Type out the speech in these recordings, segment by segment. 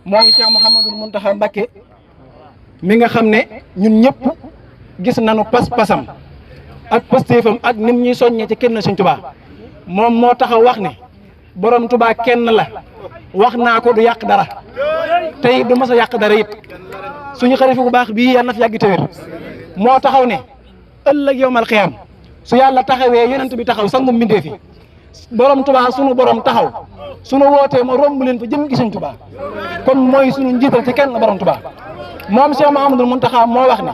mooy Cheikh Mouhamadul Mountakha Mbacké mi nga xam ne ñun ñëpp gis nañu pas-pasam ak pastéefam ak nim ñuy soññee ci kenn Sëñ Tuubaa moom moo taxaw wax ne borom Tuubaa kenn la wax naa ko du yàq dara tey du mas a yàq dara it suñu xalifa bu baax bii yàlla na fi yàgg te wér moo taxaw ne ëllëg yowmal xiyaam su yàlla taxawee yonent bi taxaw sangu mbindee fi borom Tuubaa sunu borom taxaw sunu wootee ma romb leen fa jëm gi Sëñ Tuubaa kon mooy sunu njiital ci kenn borom Tuubaa moom Cheikh Mouhamadul Mountakha moo wax ne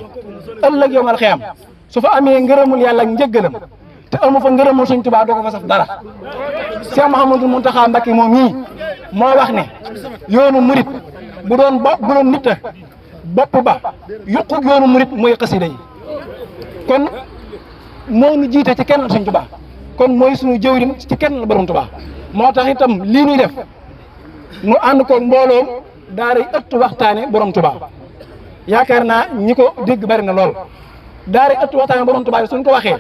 ëllëg yowmal xiyaam su fa amee ngërëmul yàlla ak njëggalam te amu fa ngërëmul Sëñ Tuubaa doo ko fa saf dara Cheikh Mouhamadul Mountakha Mbacké moom mii moo wax ne yoonu murit bu doon nit a bopp ba yuqu yoonu murit mooy xasida yi kon moo nu jiite ci kenn Sëñ Tuubaa kon mooy sunu jëwriñ ci kenn la borom Tuubaa moo tax itam lii ñuy def nu ànd ko mbooloo daaray ëttu waxtaane borom Tuubaa yaakaar naa ñi ko dégg bari na lool daaray ëttu waxtaane borom Tuubaa suñ ko waxee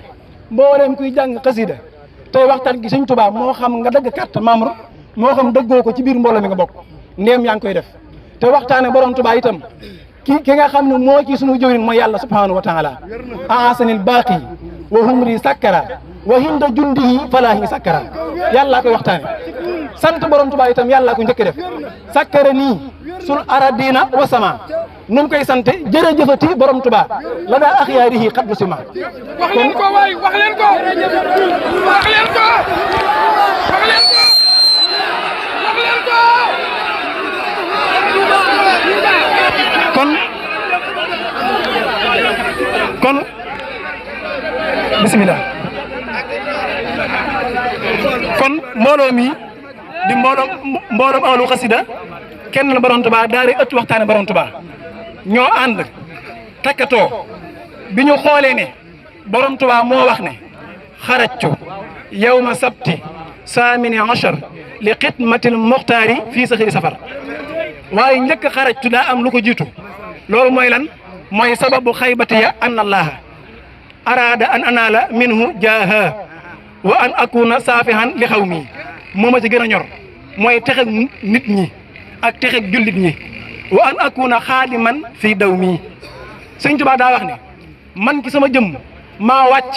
mbooleem kuy jàng xasida tey waxtaan gi Sëñ Tuubaa moo xam nga dagg carte membre moo xam dëggoo ko ci biir mbooloo mi nga bokk ndéem yaa ngi koy def te waxtaane borom Tuubaa itam ki nga xam ne moo ci sunu jëwriñ mooy yàlla subhanahu wa taala ahasanil baaqi wa humri sakkara wa hinda jundihi falaahi sakkara yàllaa koy waxtaane sant borom Tuubaa itam yàllaa ko njëkk def sakkara nii sul aradina wa sama nu mu koy sant jërëjëfati borom Tuubaa la daa axyaarihi xaddu sima wax leen ko waay wax leen ko wax leen ko wax leen ko wax leen ko kon bismillah kon mbooloo mi di mbooloom ahlu xasida kenn la borom Tuubaa daari ëtt waxtaane borom Tuubaa ñoo ànd takkatoo bi ñu xoolee ne borom Tuubaa moo wax ne xarajtu yawma sabti saamini achar li xidmatil muxtaari fii saxiri safar waaye njëkk xarajtu daa am lu ko jiitu loolu mooy lan mooy sababu xaybatiya an allaha araada an anaala minhu jaaha wa an akuna saafihan li xaw mii moo ma ci gën a ñor mooy texeg nit ñi ak texeg jullit ñi wa an akuna xaadiman fii daw mii Sëñ Tuubaa daa wax ne man ki sama jëmm maa wàcc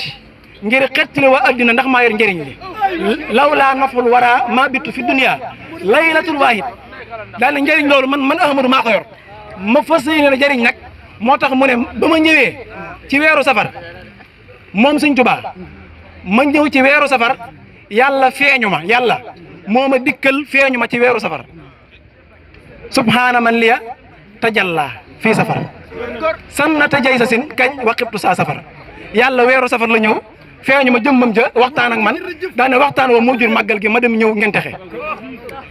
ngir xettali wa addina ndax maa yor njëriñ li lawlaa naful wara maa bittu fi dunya laylatul waahid daal ne njëriñ loolu man Ahmadu maa ko yor ma fas yéene jëriñ nag moo tax mu ne ba ma ñëwee ci weeru safar moom Sëñ Tuubaa ma ñëw ci weeru safar yàlla feeñu ma yàlla moo ma dikkal feeñu ma ci weeru safar subhaana man liya tajalla fii safar sannata jay sa sin kañ waqibtu saa safar yàlla weeru safar la ñëw feeñu ma jëmmam ja waxtaan ak man daane waxtaan wa moo jur màggal gi ma dem ñëw ngeen texe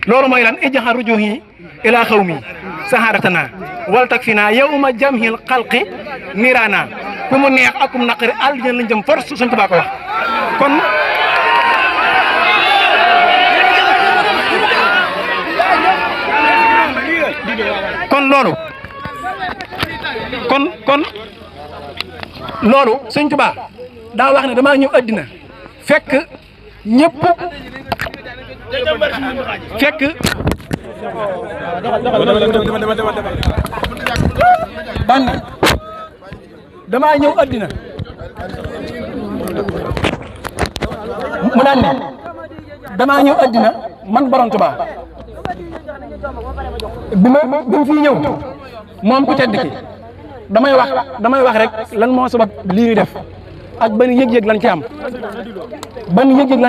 loolu mooy lan ijhan rujuhi ila xawmi sahadatana wal takfina yawma jamhil xalqi nirana ku mu neex akum naqari aljana lañ jëm force Sëñ Tuubaa ko wax kon loolu Sëñ Tuubaa daa wax ne damaa ñëw addina fekk ñëpp daan damaa ñëw addina mu daan ne damaa ñëw addina man borom Tuubaa bi mu fii ñëw moom ku tedd ki damay wax rek lan moo sabab lii ñu def ak ban yëg-yëg lan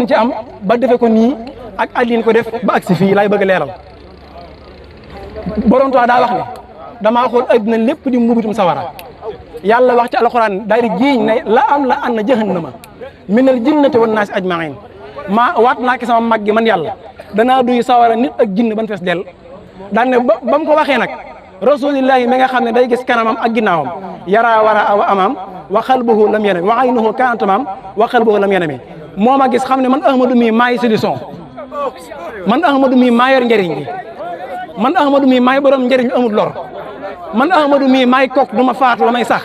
ci am ba defe ko nii ak àllin ko def ba agsi fii laay bëgg a leeral borom Tuubaa daa wax ne damaa xool addina lépp di mbubitum sawara yàlla wax ci alxuraan daal di jiiñ ne la an jahannama minal jinnati wan naasi ajmain maa waat naa ki sama mag gi man yàlla danaa duy sawara nit ak jinn ban fees dell daan ne ba mu ko waxee nag rasulillahi mi nga xam ne day gis kanamam ak ginnaawam yara wara awa amaam wa xalbuhu lam yanami wa aynuhu kaanat tamaam wa xalbuhu lam yanami moo ma gis xam ne man Ahmadu mii maay solution man Ahmadu mii maa yor njëriñ gi man Ahmadu mii maay borom njëriñ amul lor man Ahmadu mii maay kok du ma faatu la may sax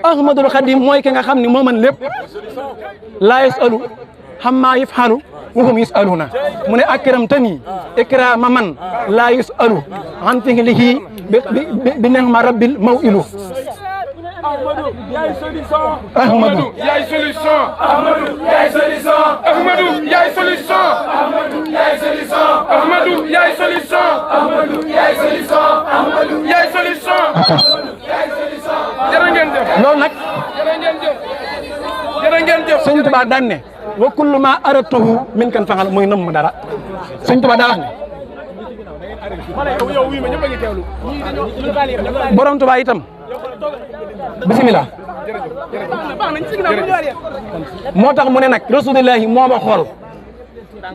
Ahmadul Xadim mooy ki nga xam ne moo mën lépp laa yasalu xammaa yaf'alu wa hum yus'aluuna mu ne akramtani ikraama man laa yus'alu an fi'lihi bi ni'ma rabbil maw'ilu Ahmadou yaay solution. Ahmadou yaay solution. Ahmadou yaay solution. Ahmadou yaay solution. Ahmadou yaay solution. Ahmadou yaay solution. Ahmadou yaay solution. Ahmadou yaay solution. yaay solution. jërë ngeen jëf. loolu nag jërë ngeen jëf. jërë ngeen jëf. Sëñ Tuubaa daan ne wa kullu ma aradtuhu min kan faxal muy nëmm dara Sëñ Tuubaa daa wax ne borom Tuubaa itam bisimilah moo tax mu ne nag rasulillahi moo ma xool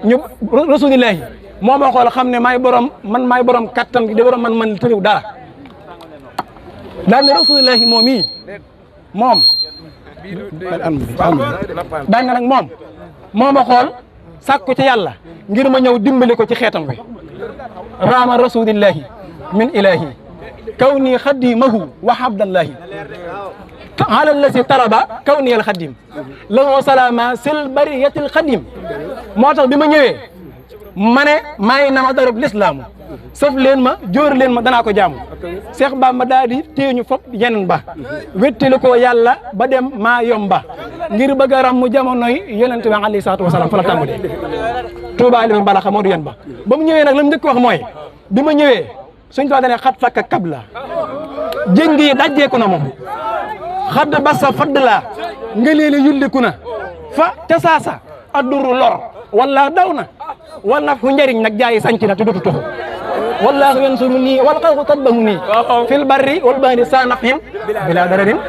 ñu rasulillahi moo ma xool xam ne maay borom kattan gi di borom man tëriw dara daan ne rasulillahi moom mii moom daan ne nag moom moo ma xool sàkku ci yàlla ngir ma ñëw dimbali ko ci xeetam wi raama rasulillahi min ilahi kawni xadimahu wa habdallahi ala allasi talaba kawni al xadim lahu salama sil bariyatil xadim moo tax bi ma ñëwee ma ne maay nama darab lislaamu sëf leen ma jóor leen ma danaa ko jaamu Seex Bamba daal di téeñu fop yeneen ba wettili ko yàlla ba dem maa yomba ngir bëgg a ràmm jamonoy yonente bi alayhi salaatu wasalaam fa la tàmbalee Tuubaa li ma balaxa moo du yen ba mu ñëwee nag la mu njëkk wax mooy bi ma ñëwee suñ too dane xat fakka kabla jéng yi dajjeeku na moom xadd basa fadd la ngëneeli yulliku na fa ca saasa adduru lor wala daw na wala fu njëriñ nag jaayi sanc na te dootu toxu wallaahu yansuru nii wal xalqu tatbahu nii fil barri wal bahri saa nafhim bila dararin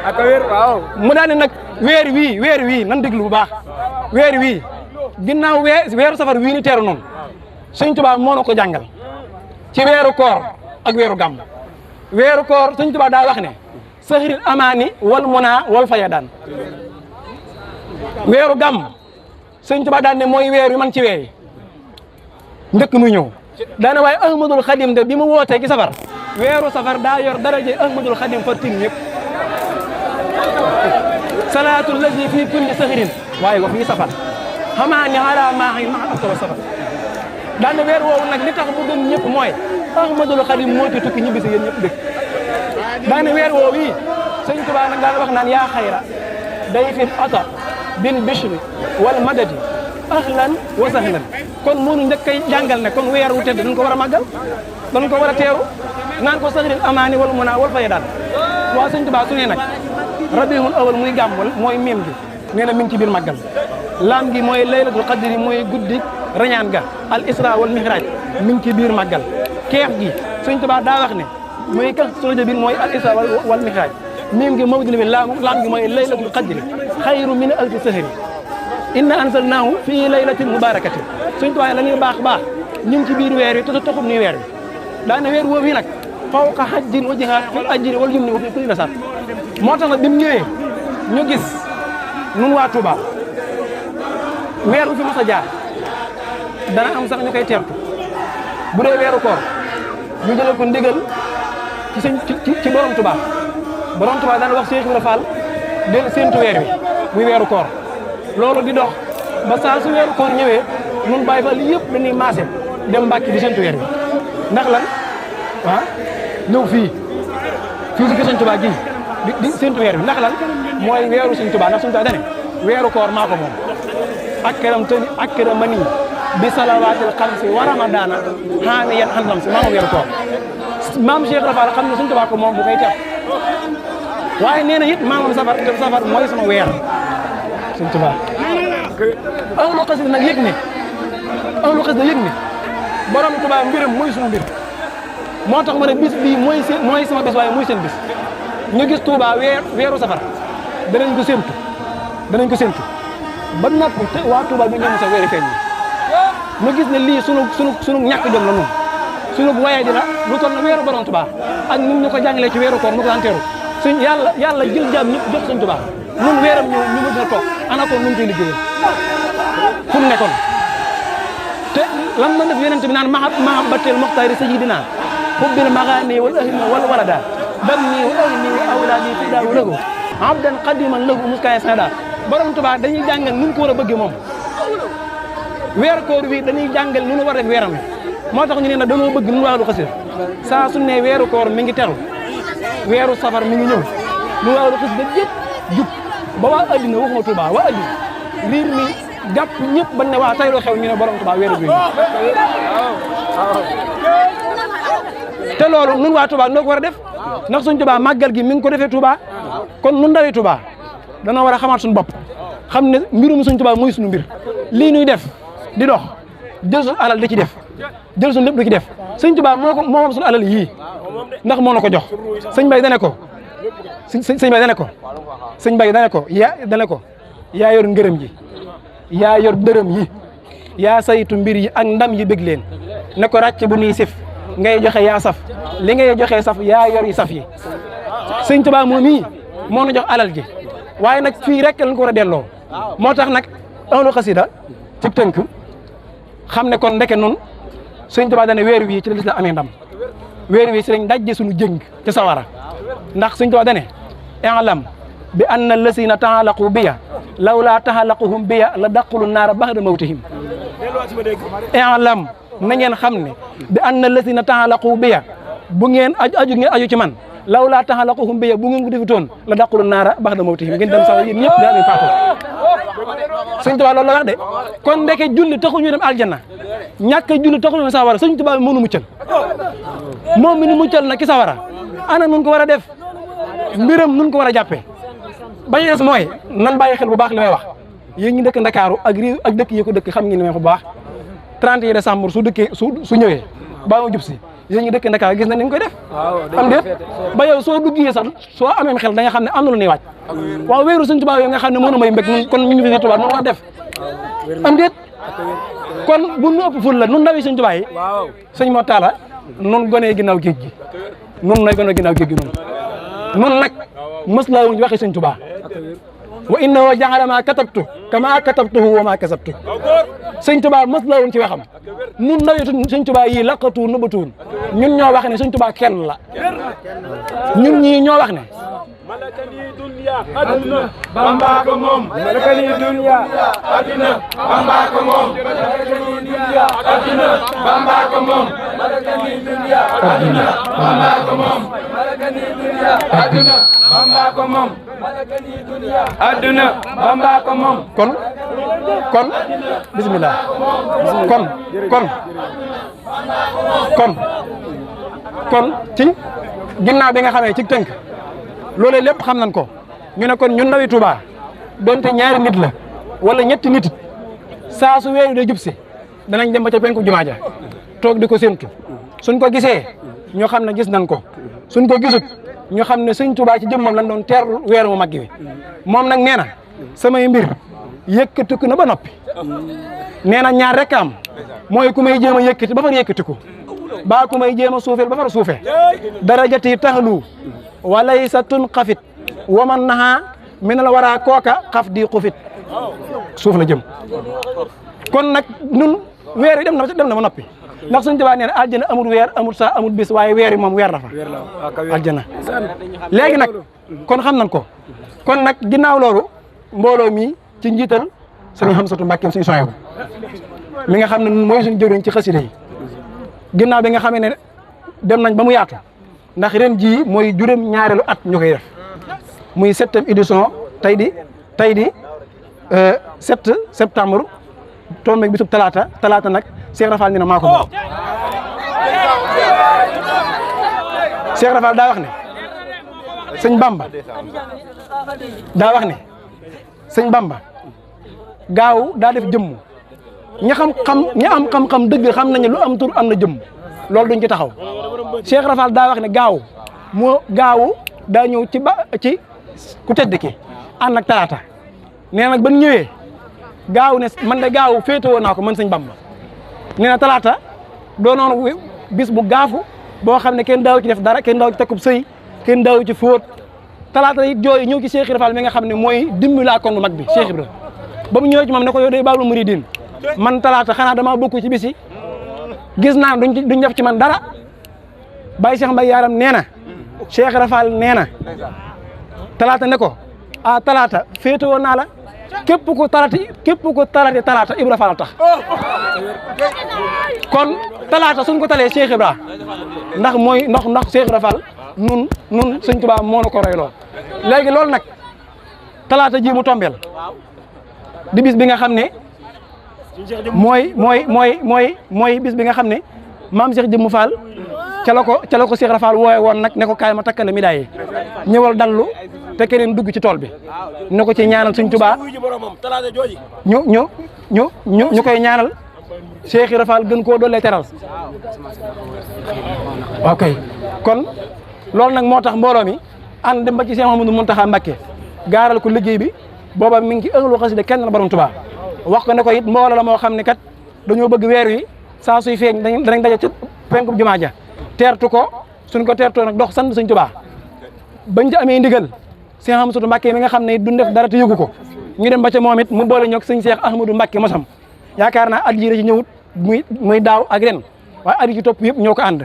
mu daane nag weer wii nan déglu bu baax weer wii ginnaaw weeru safar wii ni teeru noonu Sëñ Tuubaa moo na ko jàngal ci weeru koor ak weeru gàmm weeru koor Sëñ Tuubaa daa wax ne sahril amaani wal muna wal fayadaan weeru gàmm Sëñ Tuubaa daan ne mooy weer wi man ci weer yi njëkk muy ñëw daana waaye Ahmadul Xadim de bi mu wootee ci safar weeru safar daa yor daraje Ahmadul Xadim fa tin ñëpp salaatu lazi fii kulli sahrin waaye wa fii safar xamaani ala maaxin maa afta wa safar daana weer woowu nag li tax bu gën ñëpp mooy Ahmadul Xadim moo ci tukki ñibbi si yéen ñëpp dëkk daana weer woowu yi Sëñ Tuubaa nag daan wax naan yaa xayra day fi ata bil bishri wal madadi ahlan wa sahlan kon mënu njëkk a jàngal ne kon weer wu tedd dañ ko war a màggal dañ ko war a teeru naan ko sahril amaani wal muna wal fayadaan waa Sëñ Tuubaa su ne nag rabiul awal muy gàmmul mooy miim gi nee na mi ngi ci biir màggal laam gi mooy laylatul qadri mooy guddi rañaan ga al isra wal mihraj mi ngi ci biir màggal keef gi Sëñ Tuubaa daa wax ne muy ka soja bi mooy al isra wal mihraj miim gi mawdil bi laam gi mooy laylatul qadri xayru min alfi sahri inna anzalnaahu fii laylatin mubarakatin Sëñ Tuubaa la ñuy baax ñu ngi ci biir weer wi te taxul ñuy weer wi daana weer woowu yi nag fawqa hajjin wa jihaad fil ajri wal yumni wa fi kulli nasar moo tax nag bi mu ñëwee ñu gis nun waa Touba weer wu fi mas a jaar dana am sax ñu koy teertu bu dee weeru koor ñu jëlee ko ndigal ci borom Touba dana wax Cheikh Ibrahima Fall del séentu weer wi muy weeru koor loolu di dox ba saa su weeru koor ñëwee nun bàyyi fa li yëpp dañuy maase dem Mbàkke di séentu weer wi ndax lan ñëw fii ci Sëñ Tuubaa gi di séentu weer wi ndax lan mooy weeru Sëñ Tuubaa ndax Sëñ Tuubaa dane weeru koor maa ko moom akramani bi salawaatil xamsi wa ramadaana haaniyan an lamsi maa moom weeru koor maam Cheikh Rafal xam ne Sëñ Tuubaa ko moom bu koy teew waaye nee na it maa moom safar mooy sama weer Sëñ Tuubaa ahlu xasida nag yëg ne borom Tuubaa mbiram mooy suñu mbir moo tax ma ne bis bii mooy sama bis waaye mooy seen bis ñu gis Tuubaa weeru safar danañ ko séntu ba noppi te waa Tuubaa bu ñëw sa weeri feeñ ñu gis ne lii sunu ñàkk jom la noonu sunu waye dina lu toll na weeru borom Tuubaa ak ñun ñu ko jàngalee ci weeru koor mu ko daan teeru suñ yàlla jël jaam ñëpp jox Sëñ Tuubaa ñun weeram ñëw ñu mën a toog ana ko nu mu koy liggéeyal fu mu nekkoon te lan la def yonent bi naan mahabbatil muxtaari sayyidina hubbil magaani wal ahli wal walada dammi wa ahli wa awlaadi fidaahu lahu abdan qadiman lahu muskaya sada borom Tuubaa dañuy jàngal nu ko war a bëggee moom weeru koor wi dañuy jàngal nu nu war a def weeram moo tax ñu ne nag dañoo bëgg nu Ahlu Xasida saa su ne weeru koor mi ngi teru weeru safar mi ngi ñëw nu Ahlu Xasida yëpp jub ba waa addina waxuma Touba waa addina riir mi jàpp ñëpp ba ne waa tey loo xew ñu ne borom Touba weeru bi te loolu nun waa Touba noo ko war a def ndax suñ Touba màggal gi mi ngi ko defee Touba kon nun ndawee Touba dana war a xamaat suñu bopp xam ne mbirum suñ Touba mooy suñu mbir lii nuy def di dox jël suñu alal di ci def jël suñu lépp di ci def sëñ Touba moo moom suñu alal yii ndax moo na ko jox sëñ Bay dane ko sëñ Bay dane ko sëñ Bay dane ko yaa yor ngërëm ji yaa yor dërëm yi yaa saytu mbir yi ak ndam yi bëgg leen ne ko ràcc bu nuy sif ngay joxe yaa saf li ngay joxe saf yaa yor yi saf yi sëñ Touba moom mii moo na jox alal ji waaye nag fii rek lañ ko war a delloo moo tax nag Ahlu Xasida ci tënk xam ne kon ndeke noonu sëñ Touba dane weer wi ci la lislaam amee ndam weer wi ci lañ dajje suñu jëng ci sawara ndax sëñ Touba dane i'lam bi anna lasina tahalaqu biya lawla tahalaquhum biya la daqulu naara ba'da mawtihim i'lam na ngeen xam ne bi anna lasina tahalaqu biya bu ngeen aju ci man lawla tahalaquhum biya bu ngeen ko defutoon la daqulu naara ba'da mawtihim ngeen dem sawa yéen ñëpp daa leen faatu sëñ Touba loolu la wax de kon ndeke julli taxul ñu dem aljanna ñàkk julli taxul ñu sawara sëñ Touba mënu muccal moom mi nu muccal nag ki sawara ana nun ko war a def mbiram nun ko war a jàppee bañ des mooy nan bàyyi xel bu baax li may wax yéen ñi dëkk Ndakaaru ak réew ak dëkk yi ko dëkk xam ngeen ne bu baax 31 décembre su dëkkee su ñëwee ba ma jub si yéen ñi dëkk Ndakaaru gis na ni ñu koy def am déet ba yow soo duggee sax soo amee xel da nga xam ne am na lu ñuy wàcc waaw weeru sëñ Touba yow nga xam ne mënu may mbég kon ñu fi Touba noonu war def am déet kon bu nu ëpp ful la nun ndawi sëñ Touba yi sëñ moo taala nun gonee ginnaaw géej gi nun nay gonee ginnaaw géej gi nun nag mës laa wuñ waxee sëñ Touba wa innahu ja'ala ma katabtu kama katabtuhu wa ma kasabtu sëñ Touba mës laa wuñ ci waxam nun ndawi sëñ Touba yi laqatu nëbbatuun ñun ñoo wax ne sëñ Touba kenn la ñun ñii ñoo wax ne malakani dunya aduna Bamba ko moom malakani dunya aduna Bamba ko moom malakani dunya aduna Bamba ko moom malakani dunya aduna Bamba ko moom malakani dunya aduna Bamba ko moom malakani dunya aduna Bamba ko moom kon bismillah kon ci ginnaaw bi nga xamee ci tënk loolee lépp xam nañ ko ñu ne kon ñun ndawi Touba donte ñaari nit la wala ñetti nit saa su weeru day jub si danañ dem ba ca penku jumaa ja toog di ko séntu suñ ko gisee ñu xam ne gis nañ ko suñ ko gisut ñu xam ne sëñ Touba ci jëmmam lañ doon teer weeru mu mag wi moom nag nee na samay mbir yëkkatiku na ba noppi nee na ñaar rek am mooy ku may jéem a yëkkati ba far yëkkatiku baa ku may jéem a suufeel ba far suufee darajati taxlu walaysa tun xafit waman naha min la waraa kooka xaf di xufit suuf la jëm kon nag nun weer yi dem na ba noppi ndax suñu Tuubaa nee na aljana amul weer amul saa amul bis waaye weer yi moom weer la fa aljana léegi nag kon xam nañ ko kon nag ginnaaw loolu mbooloo mi ci njiital sëñ Hamsatu Mbàkke suñu soyewu mi nga xam ne mooy suñu jëriñ ci xasida yi ginnaaw bi nga xamee ne dem nañ ba mu yaatu ndax ren jii mooy juróom ñaareelu at ñu koy def muy 7e édition tey di 7 septembre tombé bisub talaata nag Cheikh Rafal ni na maa ko moom Cheikh Rafal daa wax ne sëñ Bamba gaaw daa def jëmm ñi am xam-xam dëgg xam nañu lu am tur am na jëmm loolu duñ ci taxaw Cheikh Rafal daa wax ne gaawu daa ñëw ci ku tedd ki ànd ak talaata nee nag ban ñëwee gaaw ne man de gaaw féetewoo naa ko man sëñ Bamba nee na talaata doonoon bis bu gaafu boo xam ne kenn daaw ci def dara kenn daaw ci takkub sëy kenn daaw ci fóot talaata it jooy ñëw ci Cheikh Rafal mi nga xam ne mooy dimbali kon mag bi Cheikh Ibra ba mu ñëwee ci moom ne ko yow day baabul muridin man talaata xanaa dama bokk ci bisi gis naa duñ def ci man dara Baye Cheikh Mbaye Yaram nee na Cheikh Rafal nee na talaata ne ko talaata féetewoo naa la képp ku talaata Ibra Fall tax kon talaata suñ ko talee Cheikh Ibra ndax Cheikh Ibra Fall nun Sëñ Tuubaa moo na ko royloo léegi loolu nag talaata ji mu tombeel di bis bi nga xam ne mooy bis bi nga xam ne maam Cheikh Jëmm Fall ca la ko Cheikh Ibra Fall wooye woon nag ne ko kaay ma takkale mi daay ñëwal dallu te keneen dugg ci tool bi ne ko ci ñaanal Sëñ Tuubaa ñu koy ñaanal Cheikh Ibra Fall gën koo dollee teral ok kon loolu nag moo tax mbooloo mi ànd dem ba ci Cheikh Mouhamadou Mountakha Mbacké gaaral ko liggéey bi booba mi ngi ci ënglu xasida kenn la borom Tuubaa wax ko ne ko it mbooloo la moo xam ne kat dañoo bëgg weer wi saa suy feeñ danañ daje ci penku jumaa ja teertu ko suñ ko teertoo nag dox sant Sëñ Tuubaa bañ ci amee ndigal Cheikh Ahmadou Mbacké mi nga xam ne it duñ def dara te yëgu ko ñu dem ba ca moom it mu boole ñoog sëñ Cheikh Ahmadou Mbacké mosam yaakaar naa at yii ci ñëwut muy daaw ak ren waaye at yi ci topp yëpp ñoo ko ànd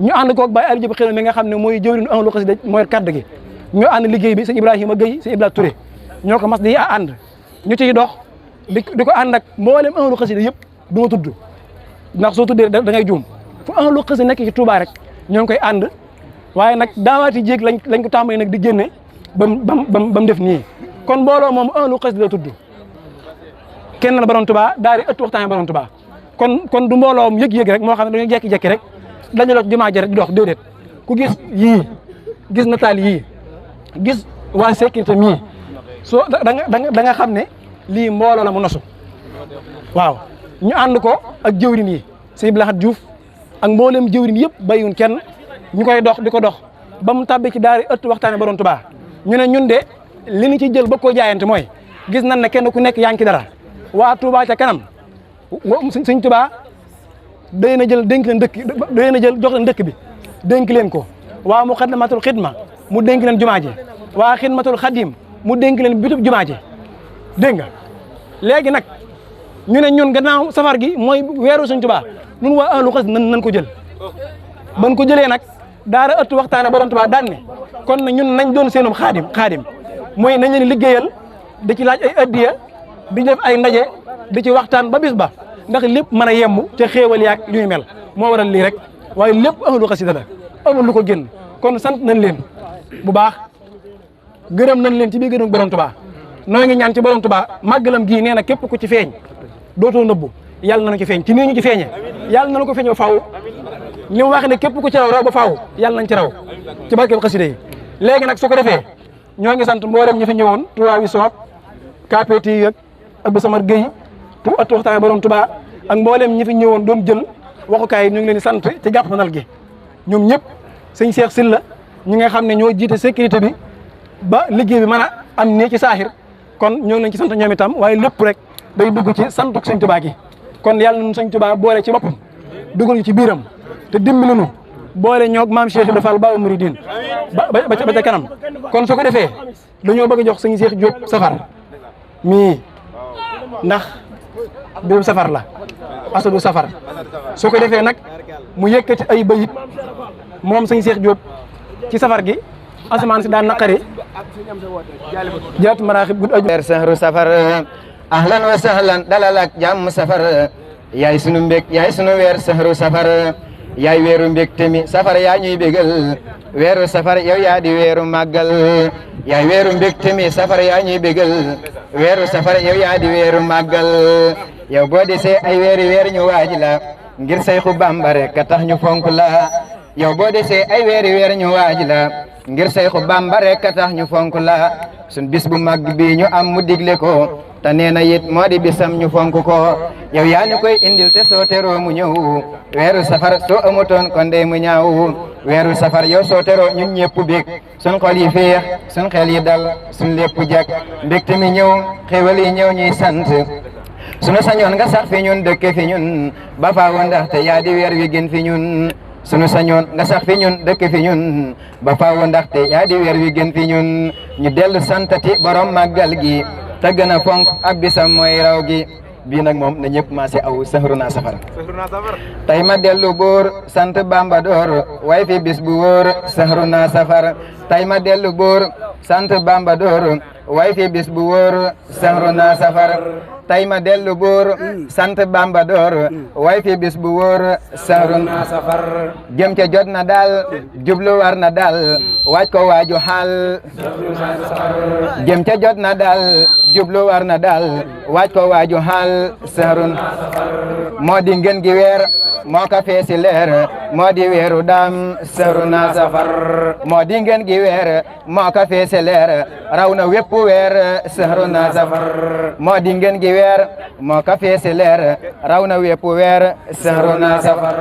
ñu ànd koog Baye Aliou Diop xëy na mi nga xam ne mooy jëwriñu ahlu xasida mooy kaddu gi ñu ànd liggéey bi sëñ Ibrahima Gueye sëñ Ibrahima Touré ñoo ko mas di ànd ñu ciy dox di ko ànd ak mboolem ahlu xasida yëpp du ma tudd ndax soo tuddee da ngay juum fu ahlu xasida nekk ci Touba rek ñoo ngi koy ànd waaye nag daawaati jéeg lañ ko tàmbali nag di génne ba mu def nii kon mbooloo moom ahlu xasida la tudd kenn la borom Touba daal di ëtt waxtaan borom Touba kon du mbooloom yëg-yëg rek moo xam ne dañuy jekki-jekki rek dañu la jumaa ja rek di dox déedéet ku gis yii gis nataal yii gis waa sécurité mii soo da nga xam ne lii mbooloo la mu nosu waaw ñu ànd ko ak jëwrin yi Sëñ Blahat Diouf ak mboolem jëwrin yëpp bàyyiwun kenn ñu koy dox di ko dox ba mu tàbbi ci daari ëtt waxtaane borom Tuubaa ñu ne ñun de li ñu ci jël ba koo jaayante mooy gis nañ ne kenn ku nekk yaa ngi ci dara waa Touba ca kanam Sëñ Tuubaa day na jël dénk leen day na jël jox leen dëkk bi dénk leen ko waa Muxaddamatul Xidma mu dénk leen jumaa ji waa Xidmatul Xadim mu dénk leen bitub jumaa ji dégg nga léegi nag ñu ne ñun gannaaw safar gi mooy weeru Sëñ Tuubaa ñun waa ahlu xasida nan ko jël ban ko jëlee nag daara ëtt waxtaane borom Tuubaa daan ne kon na ñun nañ doon seenum xaadim mooy nañ leen liggéeyal di ci laaj ay addiya di def ay ndaje di ci waxtaan ba bis ba ndax lépp mën a yemb ca xéewal yaak yu ñu mel moo waral lii rek waaye lépp ahlu xasida la amul lu ko génn kon sant nañ leen bu baax gërëm nañ leen ci biir gërëm borom Tuubaa noo ngi ñaan ci borom Tuubaa màggalam gii nee na képp ku ci feeñ dootoo nëbbu yàlla nañu ci feeñ ci nii ñu ci feeñee yàlla nañu ko feeñ ba faaw li mu wax ne képp ku ci raw ba faaw yàlla nañ ci raw ci barkeb xasida yi léegi nag su ko defee ñoo ngi sant mboolem ñi fi ñëwoon Touba wi soob KPT ak Abdou Samar Gueye tu at waxtaan borom Tuubaa ak mboolem ñi fi ñëwoon doon jël waxukaay ñu ngi leen di sant ci jàppandal gi ñoom ñëpp sëñ Cheikh Sylla ñi nga xam ne ñoo jiite sécurité bi ba liggéey bi mën a am nii ci saaxir kon ñoo ngi leen ci sant ñoom itam waaye lépp rek day dugg ci santu Sëñ Tuubaa gi kon yàlla nañu Sëñ Tuubaa boole ci boppam dugal ñu ci biiram te dimbali nu boole ñoog maam Cheikh Ibra Fall Baabul Muridiin ba ca kanam kon su ko defee dañoo bëgg a jox sëñ Cheikh Diop safar mii ndax biiru safar la asadu safar su ko defee nag mu yëkkati ay bayit moom sëñ Cheikh Diop ci safar gi asamaan si daan naqari jaat maraaxib gud aju sahru safar ahlan wa sahlan dalal ak jàmm safar yaay sunu mbég yaay sunu weer sahru safar yaay weeru mbég temi safar yaa ñuy bégal weeru safar yow yaa di weeru màggal yaay weeru mbég temi safar yaa ñuy bégal weeru safar yow yaa di weeru màggal yow boo desee ay weer ñu waaji la ngir Sayxu Bamba rek ka tax ñu fonk la yow boo desee ay weer ñu waaji la ngir Sayxu Bamba rek ka tax ñu fonk la sun bis bu mag bi ñu am mu digle ko te nee na it moo di bisam ñu fonk ko yow yaa ñu koy indil te soo teroo mu ñëw weeru safar soo amutoon kon dey mu ñaaw weeru safar yow soo teroo ñun ñëpp bég sun xol yi féex sun xel yi dal sun lépp jag mbégte mi ñëw xéwal yi ñëw ñuy sant sunu sañoon nga sax fi ñun dëkke fi ñun ba faaw ndaxte yaa di weer wi gën fi ñun sunu sañoon nga sax fi ñun dëkk fi ñun ba faaw ndaxte yaa di weer wi gën fi ñun ñu dellu santati borom màggal gi te gën a fonk ab bisam mooy raw gi bii nag moom na ñëpp maase aw sahruna safar tey ma dellu buur sant Bamba door way fi bis bu wóor sahruna safar tey ma dellu buur sant Bamba door way fi bis bu wóor sahruna safar tey ma dellu buur sant Bamba door way fi bis bu wóor sahruna safar jëm ca jot na daal jublu war na daal waaj ko waaju xaal jëm ca jot na daal jublu war na daal waaj ko waaju xaal sahrun moo di ngeen gi weer moo ka feesi leer moo di weeru daam sahruna safar moo di ngeen gi weer moo ka feesi leer raw na wépp weer sahruna safar moo di ngeen gi weer moo ka feesi leer raw na wépp weer sahruna safar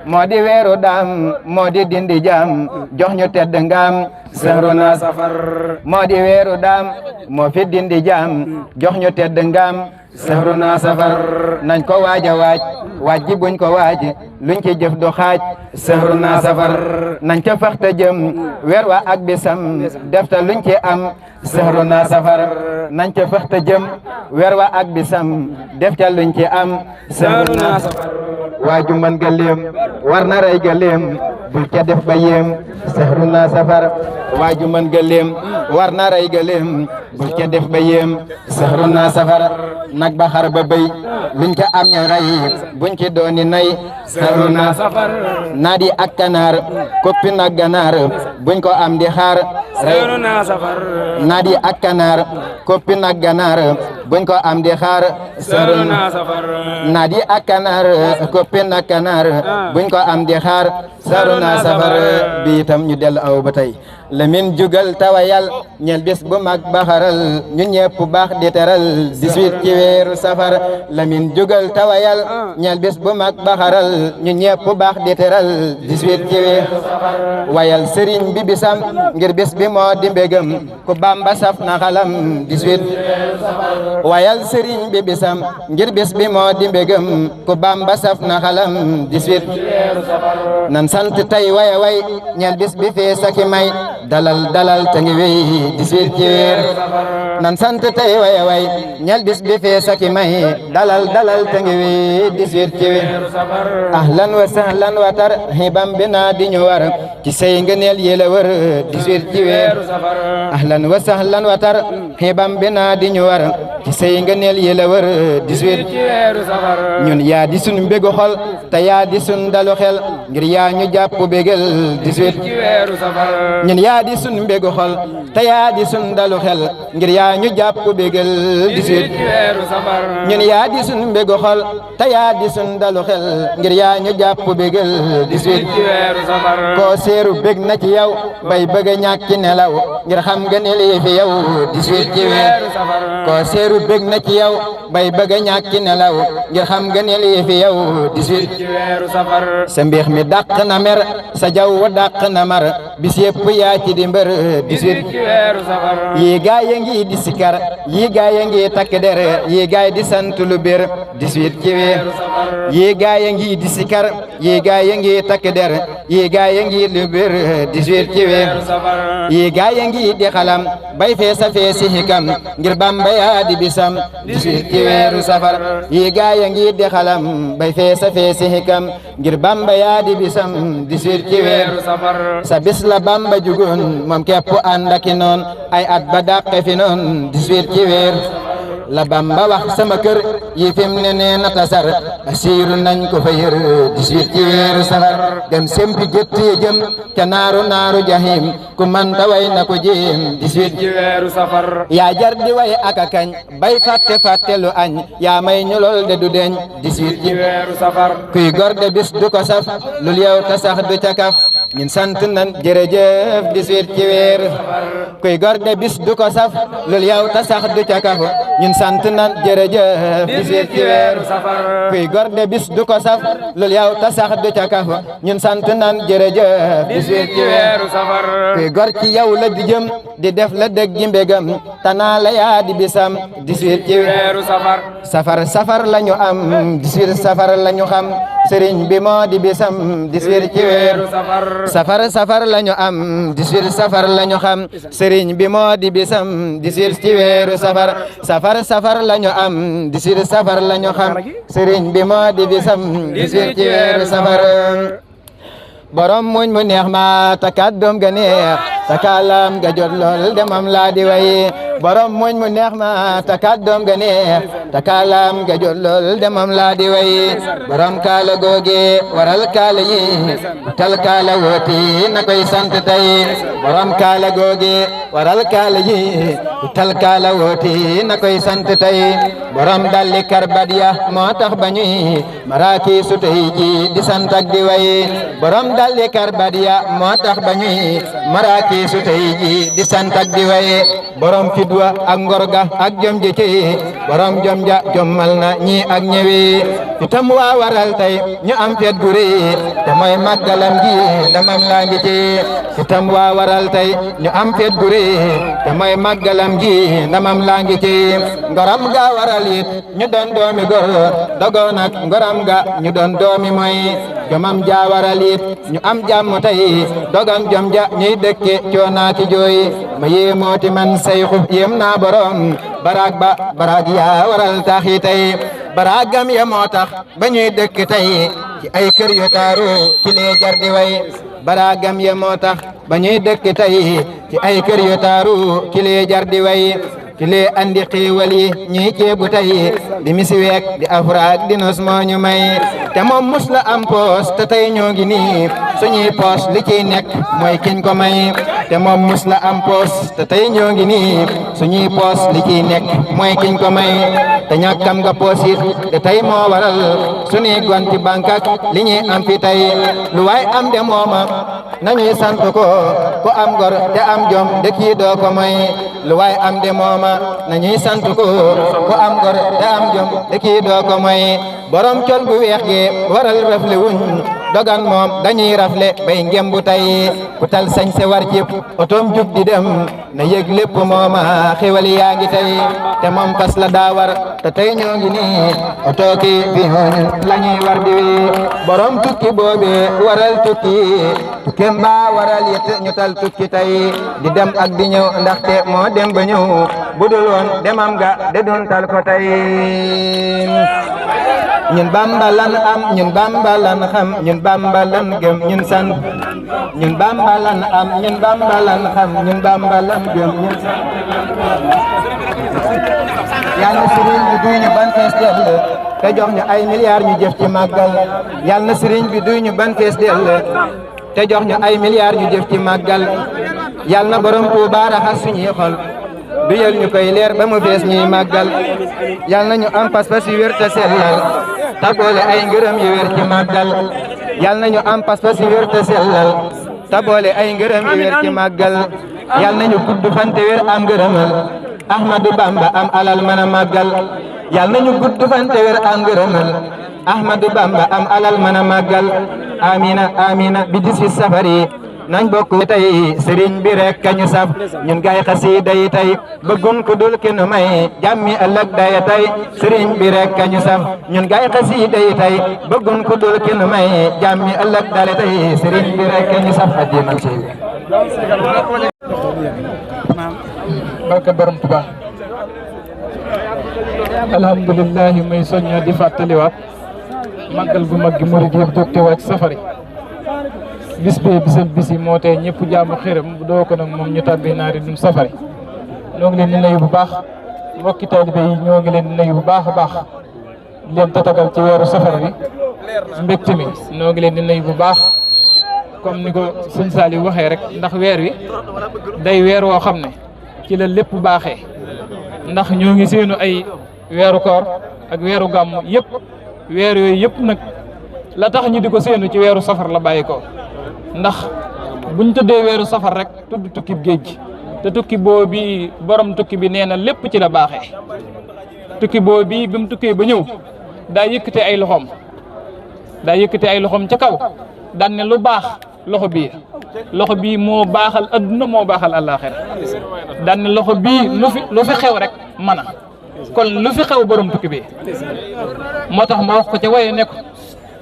moo di weeru daam moo di dindi jaam jox ñu tedd ngaam sahruna safar moo di weeru daam moo fi dindi jaam jox ñu tedd ngaam sahruna safar nañ ko waaja waaj ji buñ ko waaj luñ ci jëf du xaaj sahruna safar nañ ca faxta jëm weer wa ak bisam defta luñ ci am sahruna safar nañ ca faxta jëm weer wa ak bisam defta luñ ci am sahruna safar waaju man gëléem war na rey gëléem bul ca def ba yéem sahruna safar waaju man gëléem war na rey gëléem bul ca def ba yéem sahruna safar nag ba xar ba béy luñ ca am ña rey buñ ci dooni nay sahruna safar naadi ak kanaar koppi nag ganaar buñ ko am di xaar sahruna safar naadi ak kanaar koppi nag ganaar buñ ko am di xaar sahruna safar naadi ak kanaar koppi nag ganaar buñ ko am di xaar sahruna safar bi itam ñu dellu aw ba tey Lamin jugal tawayal ñel bis bu mag baxaral ñun ñëpp baax di teral 18 ci weeru safar Lamin jugal tawayal ñel bis bu mag baxaral ñun ñëpp baax di teral 18 ci weeru safar wayal sëriñ bi bisam ngir bis bi moo di mbégam ku Bamba saf na xalam 18 wayal sëriñ bi bisam ngir bis bi moo di mbégam ku Bamba saf na xalam 18 nan sant tey way way ñel bis bi fee saki may dalal te ngi wey 18 ci weer nan sant tey way way ñel bis bi fee saki may dalal te ngi wey 18 ci weer ahlan wa sahlan wa tarhiban bina di ñu war ci say ngëneel yi la wër 18 ci weer ahlan wa sahlan wa tarhiban bina di ñu war ci say ngëneel yi la wër 18 ci weer ñun yaa di sun mbégu xol te yaa di sun dalu xel ngir yaa ñu jàpp bégal 18 ci weeru safar ñun yaa di sun mbégu xol te yaa di sun dalu xel ngir yaa ñu jàpp bégal 18 ci weeru safar ñun yaa di sun mbégu xol te yaa di sun dalu xel ngir yaa ñu jàpp bégal 18 ci weeru safar koo seeru bég na ci yow bay bëgg a ñàkki nelaw ngir xam nga ne lii fi yow 18 ci weeru safar koo seeru bég na ci yow bay bëgg a ñàkki nelaw ngir xam nga ne lii fi yow 18 ci weeru safar sa mbix mi dàq na mer sa jaww dàq na mar bis yëpp yaa ci di mbër 18 ci weeru safar yii gaay ya ngi di sikar yii gaay ya ngi takk der yii gaay di sant lu bir 18 ci weeru safar yii gaay ya ngi di sikar yii gaay ya ngi takk der yii gaay ya ngi lu bir 18 ci weeru safar yii gaay ya ngi di xalam bay feesa feesi hikam ngir Bamba yaa di bisam 18 ci weeru safar yii gaay ya ngi di xalam bay feesa feesi hikam ngir Bamba yaa di bisam 18 ci weeru safar sa bis la Bamba jugoon moom képp ànd ak noon ay at ba dàqe fi noon 18 ci weeru la Bamba wax sama kër yi fim ne nee na tasar asiiru nañ ko fa yër 18 ci weeru safar dem sempi gétt yi jëm ca naaru jahim ku man ta way na ko jéem 18 ci weeru safar yaa jar di way ak a kañ bay fàtte lu añ yaa may ñu lool de du deñ 18 ci weeru safar kuy gor de bis du ko saf lul yow ta sax du ca kaf ñun sant nan jërëjëf 18 ci weeru kuy gor de bis du ko saf lul yow ta sax du ca kaf ñun sant nan jërëjëf 18 ci weeru safar kuy gor de bis du ko saf lul yow ta sax du ca kaf ñun sant nan jërëjëf 18 ci weeru safar kuy gor ci yow la di jëm di def la dëgg gi mbégam tanaa la yaa di bisam 18 ci weeru safar safar la ñu am 18 safar la ñu xam sëriñ bi moo di bisam 18 ci weeru safar lañu am 18 safar lañu xam sëriñ bi moo di bisam 18 ci weeru safar lañu am 18 safar lañu xam sëriñ bi moo di bisam 18 ci weeru safar borom muñ mu neex ma ta kàddoom ga neex ta kàllaam ga jot lool demam laa di way borom muñ mu neex ma ta kàddoom ga neex ta kàllaam ga jot lool demam laa di way borom kaala googe waral kaala yi tal kaala wooti na koy sant tey borom kaala googe waral kaala yi tal kaala wooti na koy sant tey borom dalli karbat ya moo tax ba ñuy maraaki su tey ji di sant ak di way borom dalli karbat ya moo tax ba ñuy maraaki su tey ji di sant ak di way borom fidwa ak ngorga ak jom ji ci borom jom ja jommal na ñi ak ñëwi itam waa waral tey ñu am fet gu rëy te mooy màggalam gi damam laa ngi ci itam waa waral tey ñu am fet gu rëy te mooy màggalam gi damam laa ngi ci ngoram ga waral it ñu doon doomi gor dogoon ak ngoram ga ñu doon doomi mooy jomam ja waral it ñu am jàmm tey dogam jom ja ñuy dëkke coonaaki jooy ma yéemooti man sayxu yéem naa borom baraag yaa waral taxi tey baraagam ya moo tax ba ñuy dëkk tey ci ay kër yu taaru ci lee jar di way baraagam ya moo tax ba ñuy dëkk tey ci ay kër yu taaru ci lee jar di way ki lee andi xiiwal yi ñuy ceebu tey di misiweek di afraak di nos moo ñu may te moom mus la am poos te tey ñoo ngi nii suñuy poos li ciy nekk mooy kiñ ko may te moom mus la am poos te tey ñoo ngi nii suñuy poos li ciy nekk mooy kiñ ko may te ñàkkam nga poos it te tey moo waral suñuy gonti bankak li ñuy am fi tey lu waay am de mooma nañuy sant ko ku am gor te am jom de kii doo ko may lu waay am de mooma nañuy sant ko ku am gor te am jom de kii doo ko may borom col gu weex gi waral rafle wuñ dogan moom dañuy rafle bay ngembu tey ku tal sañ se war cib otom jug di dem na yëg lépp mooma xewal yaa ngi tey te moom fas la daa war te tey ñoo ngi nii oto ki bi la ñuy war di borom tukki boobe waral tukki tukkem ba waral it ñu tal tukki tey di dem ak di ñëw ndaxte moo dem ba ñëw budul woon demam ga de dun tal ko tey ñun Bamba lan am ñun Bamba lan xam ñun Bamba lan gëm ñun sant ñun Bamba lan am ñun Bamba lan xam ñun Bamba lan gëm ñun sant yàlla na sëriñ bi duy ñu ban fees dell te jox ñu ay milliards ñu jëf ci màggal yàlla na sëriñ bi duy ñu ban fees dell te jox ñu ay milliards ñu jëf ci màggal yàlla na borom Tuuba raxas suñuy xol duyal ñu koy leer ba mu fees ñuy màggal yàlla na ñu am pas-pas yu wér te sellal taboole ay ngërëm yu wér ci màggal yàlla na ñu am pas-pas yu wér te sellal taboole ay ngërëm yu wér ci màggal yàlla na ñu gudd fan te wér am ngërëmal Ahmadou Bamba am alal mën a màggal yàlla na ñu gudd fan te wér am ngërëmal Ahmadou Bamba am alal mën a màggal amina amina bi 18 safari nañ bokk tey sëriñ bi rek kañu saf ñun gay xasida yi tey bëggun ku dul ki nu may jàmmi ëllëg daya tey sëriñ bi rek kañu saf ñun gay xasida yi tey bëggun ku dul ki nu may jàmmi ëllëg dale tey sëriñ bi rek kañu saf addiman ci barka borom Tuubaa alhamdulillahi may soñña di fàttaliwaat màggal gu mag gi murid yëpp jóg te wàcc safari bis bee bisam bis yi moo tee ñëpp jaamu xiram bu doo ko nag moom ñu tàbbi naari dum safari ñoo ngi leen di nuyu bu baax mbokki taalibe yi ñoo ngi leen di nuyu bu baax a baax leen tatagal ci weeru safara bi mbégte mi ñoo ngi leen di nuyu bu baax comme ni ko sëñ Saliou waxee rek ndax weer wi day weer woo xam ne ci la lépp baaxee ndax ñoo ngi seenu ay weeru koor ak weeru gàmm yëpp weer yooyu yëpp nag la tax ñu di ko seenu ci weeru safar la bàyyi ko ndax buñ tuddee weeru safar rek tudd tukkib géej gi te tukki boobu borom tukki bi nee na lépp ci la baaxee tukki boobu bi mu tukkee ba ñëw daa yëkkate ay loxoom ca kaw daan ne lu baax loxo bii moo baaxal adduna moo baaxal àllaaxira daan ne loxo bii lu fi xew rek mën a kon lu fi xew borom tukki bi moo tax ma wax ko ca waye ne ko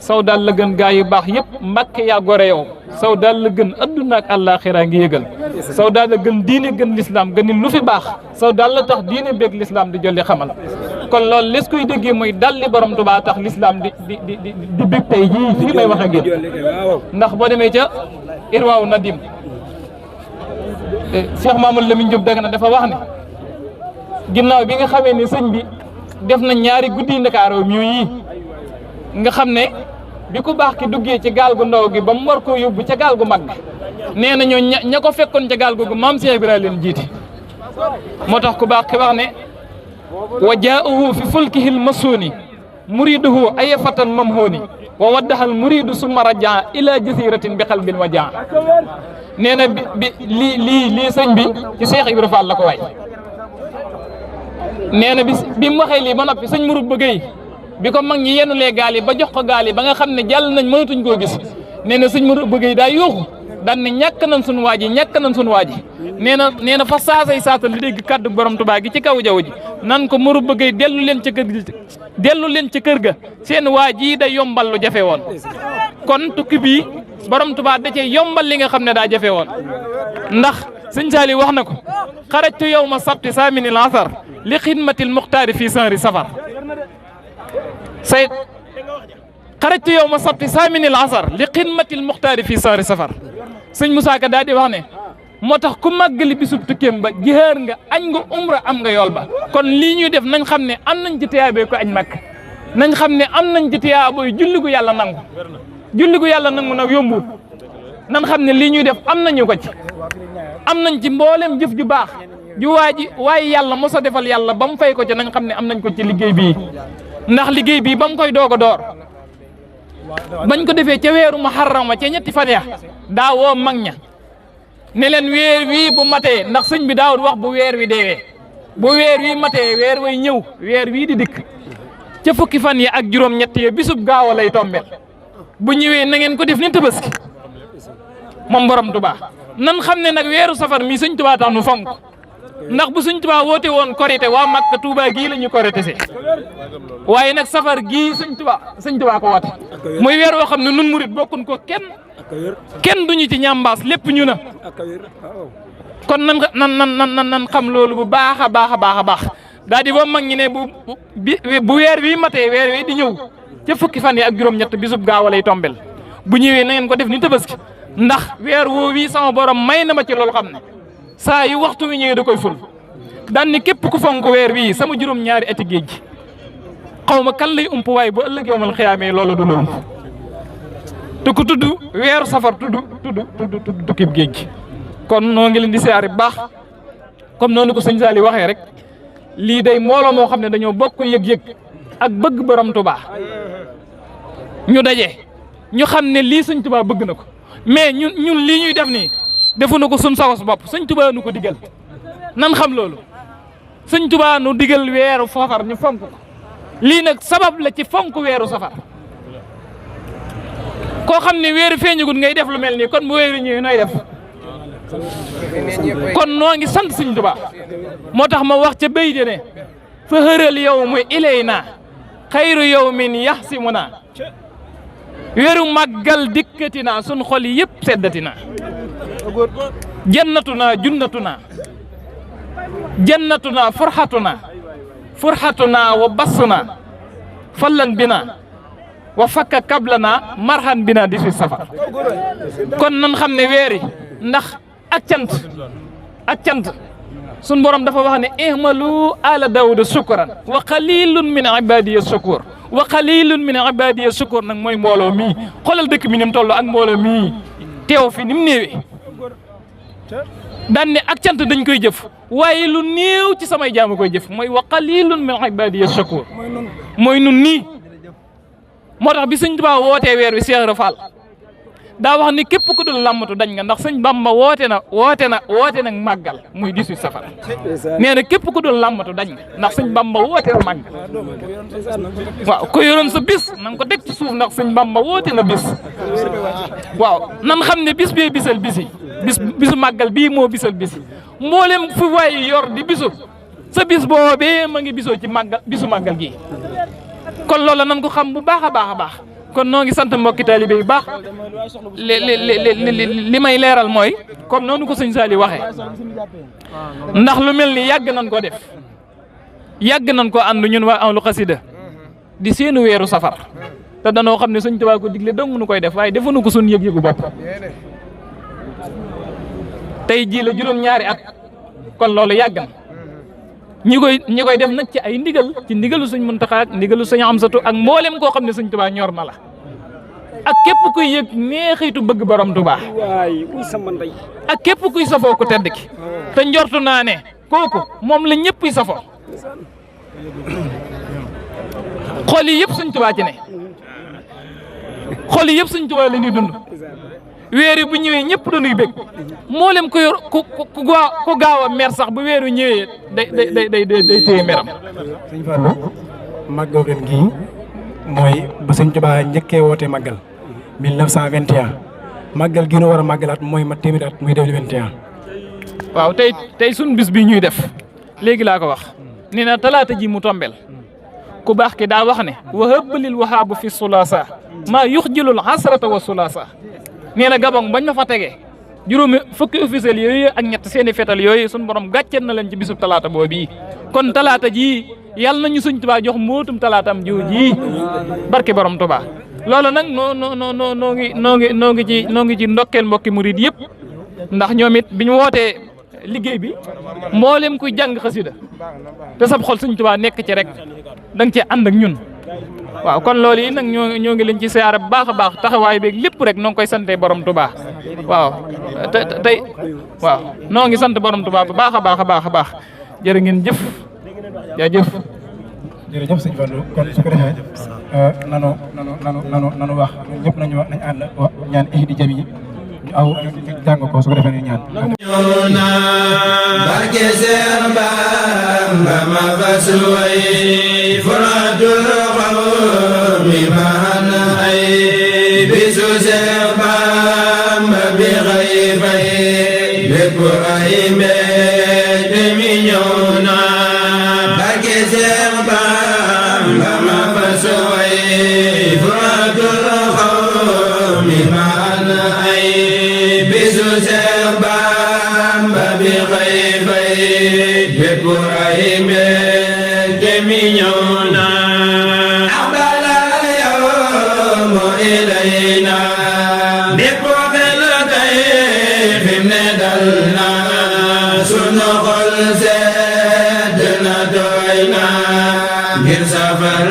saw daal la gën gaa yu baax yëpp Mbàkke yaa gore yow saw daal la gën adduna ak àllaaxira ngi yëgal saw daal la gën diine gën lislaam gën lu fi baax saw daal la tax diine beeg lislaam di jolli xamal kon loolu les koy déggee mooy dalli borom Tuubaa tax lislaam di bég tey jii fii may wax ak yéen ndax boo demee ca Irwaaw Nadim Cheikh Mamadou Lamine Diop Dagana dafa wax ne ginnaaw bi nga xamee ne sëñ bi def na ñaari guddi Ndakaaroo mi yi nga xam ne bi ku baax ki duggee ci gaal gu ndaw gi ba mu war koo yóbbu ca gaal gu mag nee na ñoo ña ko fekkoon ca gaal googu maam Cheikh Ibrahima leen jiite moo tax ku baax ki wax ne wa jaa'uhu fi fulkihil masuuni muriduhu ayafatan mamhuuni wa waddahal muridu summa rajaa ila jasiratin bi qalbin wajaa nee na bi lii sëñ bi ci Cheikh Ibrahima Fall la ko waay nee na bi mu waxee lii ba noppi sëñ Mourou Bëggey bi ko mag ñi yenulee gaal yi ba jox ko gaal yi ba nga xam ne jàll nañ mënatuñ koo gis nee na sëñ Mourou Bëggey daa yuuxu daan ne ñàkk nañ suñu waa ji ñàkk nañ suñu waa ji nee na fa saasay saatal di dégg kàddu borom Tuubaa gi ci kaw jaww ji nan ko Mourou Bëggey dellu leen ca kër ga seen waa ji da yombal lu jafe woon kon tukki bii borom Tuubaa da cee yombal li nga xam ne daa jafe woon ndax sëñ Saali wax na ko xarajtu yawma sabti saaminil asar li xidmatil muxtaari fii sanri safar xarajtu yawma sabti saaminil asar li xidmatil muxtaari fii sanri safar sëñ Moussa Ka daal di wax ne moo tax ku màggali bisub tukkeem ba jihaar nga añ nga umra am nga yool ba kon lii ñuy def nañ xam ne am nañ ci tiyaabee ko añ màkk nañ xam ne am nañ ci tiyaabooy julli gu yàlla nangu julli gu yàlla nangu nag yombul nan xam ne lii ñuy def am nañu ko ci am nañ ci mboolem jëf ju baax ju waaye yàlla mos a defal yàlla ba mu fay ko ci nañ xam ne am nañ ko ci liggéey bii ndax liggéey bii ba mu koy doog a door bañ ko defee ca weeru muharram ca ñetti fan ya daa woo mag ña ne leen weer wii bu matee ndax sëñ bi daawul wax bu weer wi deewee bu weer wii matee weer way ñëw weer wii di dikk ca fukki fan yi ak juróom-ñett yi bisub gaaw lay tombeel bu ñëwee na ngeen ko def ni Tabaski moom borom Tuubaa nan xam ne nag weeru safar mi sëñ Tuubaa tax nu fonk ndax bu sëñ Tuubaa woote woon korité waa Makka Tuubaa gii la ñu korité see waaye nag safar gii sëñ Tuubaa ko woote muy weer woo xam ne nun murit bokkun ko kenn duñu ci ñambaas lépp ñu na kon nan xam loolu bu baax a baax daal di ba mag ñi ne bu weer wi matee weer wi di ñëw ca fukki fan yi ak juróom-ñett bisub gaaw lay tombel bu ñëwee na ngeen ko def ni Tabaski ndax weer woo wi sama borom may na ma ci loolu xam ne saa yu waxtu wi ñëwee da koy ful daan ni képp ku fonk weer wii sama juróom-ñaari ati géej gi xaw ma kan lay ump waaye bu ëllëg yowmal xiyaamee loolu du la ump te ku tudd weeru safar tudd tukkib géej gi kon noo ngi leen di siyaare bu baax comme noonu ko sëñ Saali waxee rek lii day mbooloo moo xam ne dañoo bokk yëg-yëg ak bëgg borom Tuubaa ñu daje ñu xam ne lii sëñ Tuubaa bëgg na ko mais ñun lii ñuy def nii defu na ko suñ sawos bopp sëñ Tuubaa nu ko digal nan xam loolu sëñ Tuubaa nu digal weeru safar ñu fonk ko lii nag sabab la ci fonk weeru safar koo xam ne weeru feeñagut ngay def lu mel nii kon bu weeru ñëwee nooy def kon noo ngi sant sëñ Tuubaa moo tax ma wax ca béy de ne fa hëral yow mu ilay naa xayru yow min yaxsimu naa weeru màggal dikkati naa sun xol yi yëpp seddati naa jannatu naa junnatu naa jannatu naa furxatu naa wa bassu naa fallan bi naa wa fakka kabla naa marhan bi naa 18 safar kon nan xam ne weeri ndax ak cant sun borom dafa wax ne ihmalu ala dawuda shukran wa qalilun min ibadiya shakur wa qalilun min ibadiya shakur nag mooy mbooloo mii xoolal dëkk bi ni mu toll ak mbooloo mii teew fi ni mu néewee daan ne ak cant dañ koy jëf waaye lu néew ci samay jaamu koy jëf mooy wa qalilun min ibadiya shakur mooy nun nii moo tax bi sëñ Tuubaa wootee weer wi Cheikh Ibra Fall daa wax ni képp ku dul làmmatu dañ nga ndax sëñ Bamba woote na màggal muy 18 safar nee na képp ku dul làmmatu dañ nga ndax sëñ Bamba woote na màggal waaw ko yoroon sa bis na nga ko teg ci suuf ndax sëñ Bamba woote na bis waaw nan xam ne bis bee bisal bis yi bisu màggal bii moo bisal bis yi mboolem fu waay yor di bisu sa bis boobee ma ngi bisoo ci màggal bisu màggal gii kon loolu nan ko xam bu baax a baax kon noo ngi sant mbokki taalibe yu baax li may leeral mooy comme noonu ko sëñ Saliou waxee ndax lu mel ni yàgg nañ ko def yàgg nañ ko ànd ñun waa ahlu xasida di seenu weeru safar te danoo xam ne sëñ Tuubaa ko digle dong nu koy def waaye defuñu ko suñ yëg-yëgu bopp tey jii la juróom-ñaari at kon loolu yàgg na ñi koy def nag ci ay ndigal ci ndigalu sëñ Muntaxa ak ndigalu sëñ Amsatu ak mboolem koo xam ne sëñ Tuubaa ñor na la ak képp kuy yëg neexitu bëgg borom Tuubaa ak képp kuy safoo ku tedd ki te njortu naa ne kooku moom la ñëpp yi safoo xol yi yëpp sëñ Tuubaa ci ne xol yi yëpp sëñ Tuubaa la ñuy dund weer yi bu ñëwee ñëpp dañuy bég mboolem ku yor ku gaaw a mer sax bu weer wi ñëwee day téye meram. sëñ Fallou màggal ren gii mooy ba sëñ Tuubaa njëkkee woote màggal 1921 màggal gi nu war a màggalaat mooy ma téeméeri at muy 2021. waaw tey suñ bis bi ñuy def léegi laa ko wax nee na talaata ji mu tombel ku baax ki daa wax ne wa hëbbalil wahaabu fi sulaasa maa yuxjilul asrata wa sulaasa nee na gabon bañ ma fa tegee juróomi fukki officiel yooyu ak ñett seeni fetal yooyu suñ borom gàcceel na leen ci bisub talaata boobu kon talaata ji yàlla nañu sëñ Tuubaa jox mbootum talaatam jiw ji barke borom Tuubaa loolu nag noo ngi ci ndokkeel mbokki murid yëpp ndax ñoom it biñu wootee liggéey bi mboolem kuy jàng xasida te sab xol sëñ Tuubaa nekk ci rek danga ci ànd ak ñun waaw kon loolu yi nag ñoo ngi leen ci siyaare bu baax a baax taxawaay beeg lépp rek noo ngi koy sante borom Tuubaa waaw tey waaw noo ngi sant borom Tuubaa bu baax a baax a baax a baax jërë ngeen jëf jaajëf. jërëjëf sëñ Fallou kon su ko defee nanu wax ñun ñëpp nañu ànd ñaan ihdi jami ñu aw jàng ko su ko defee ñu ñaan. barke Seex Bamba ma basuway furadul qawmi man ay bisu Seex Bamba bi xayfay bépp ay mbég mi ñëw na barke Seex Bamba ma basuway furadul qawmi man ay bisu Seex Bamba bi xayfay bépp ay mbég mi ñëw na aqbala yawmu ilayna bépp xel tey fi mu ne dal na sunu xol sedd na doy na ngir safar